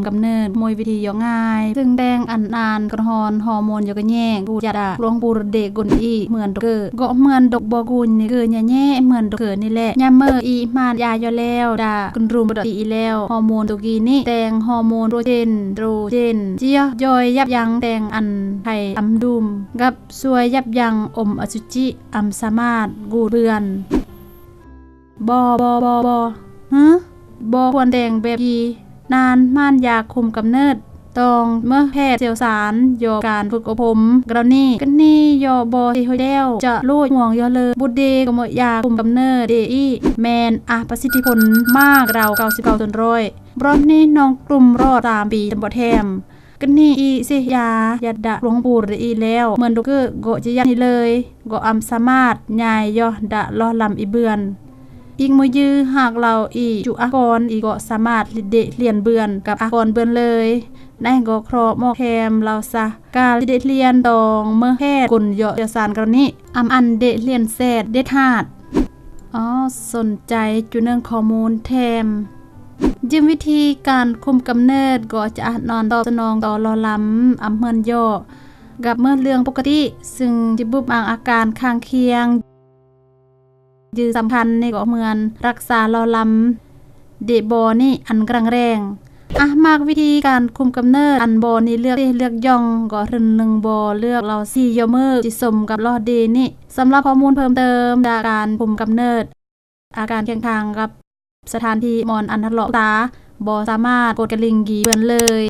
ກຳເນີດ ໂມຍວິທີຢ່ອງງ່າຍ ຊຶ່ງແຕ່ງອັນນານກະຮອນ ຮໍໂມນຢໍກະແຍກ ກູດຢາດາ ຫຼວງປູເດກຸນອີ ເໝືອນໂດເກີ ເກາະເໝືອນດົກບໍ່ກູນນີ້ ເກີຍແຍ່ໆ ເໝືອນໂດເກີນີ້ແຫຼະ ຍາມເມີອີ ມານຢາຢໍແລ້ວ ດາກຸນຣູມປະດອກອີແລ້ວ ຮໍໂມນໂຕກີນີ້ ແຕ່ງຮໍໂມນໂຕເຈນ ໂຕເຈນ ຈຽຍຢອຍຍັບຍັງ ແຕ່ງອັນໄຂ່ອຳດູມ ກັບຊ່ວຍຍັບຍັງອົມອະສຸຈິ ອຳສາມາດ ກູດເບືອນ ບໍ່ ບໍ່ ບໍ່ ບໍ່ ຮຶ ບໍ່ຄວນແຕ່ງແບບທີ່ນານມານຢາຄຸມກຳເນີດ ຕ້ອງເມີແພດຊ່ຽວຊານ ຢໍການຝຶກອົບຮົມກະລາວນີ້ ກັນນີ້ຢໍບໍ່ຊິໂຮຍແລ້ວ ຈະໂລດຫ່ວງຢໍເລີ ບຸດເດກໍໝົດຢາຄຸມກຳເນີດເດອີ ແມ່ນອະປະສິດທິຜົນມາກ ເກົ້າສິບເກົ້າສ່ວນຮ້ອຍ ບຣອດນີ້ນ້ອງກຸ່ມລອດສາມປີຈຳບໍ່ແຖມ ກັນນີ້ອີເຊຍາ ຢາດະຫຼວງປູເດອີແລ້ວ ເໝືອນໂດເກີກໍຈະຍັບນີ້ເລີຍ ກໍອຳສາມາດຍາຍຢໍດະລໍລຳອີເບືອນ ອີກມື້ຢືຫາກລາວອີຈຸອາກອນ ອີກໍສາມາດລິເດະລຽນເບືອນ ກັບອາກອນເບືອນເລີຍ ໃນກໍຄຣອບໝອກແຖມລາວຊະ ກາລິເດະລຽນຕ້ອງເມີແພດກົນຢໍເຊຍສານກະລາວນີ້ ອຳອັນເດະລຽນແຊດເດັດຂາດ ອໍ ສົນໃຈຈຸເນີງຂໍ້ມູນແຖມ ຢືມວິທີການຄຸມກຳເນີດກໍຈະອາດນອນຕອບສະໜອງຕໍ່ລໍລຳ ອຳເມີອນຢໍ ກັບເມີເລື່ອງປົກກະຕິ ຊຶ່ງຈະບຸບອາງອາການຂ້າງຄຽງ ຢືສຳຄັນນີ້ກໍເໝືອນຮັກສາລໍລຳ ເດບໍນີ້ອັນກາງແຮງ ອາ ມັກວິທີການຄຸມກຳເນີດ ອັນບໍນີ້ເລືອກເດເລືອກຢ່ອງ ກໍເທື່ອໜຶ່ງບໍເລືອກລາວສີ່ຢໍເມີ ຊິສົມກັບລໍເດນີ້ ສຳລັບຂໍ້ມູນເພີ່ມເຕີມ ຈາກການຄຸມກຳເນີດ ອາການຄຽງທາງກັບສະຖານທີ່ໝອນອັນທະເລາະຕາ ບໍ່ສາມາດກົດກະລິ່ງກີເບືອນເລີຍ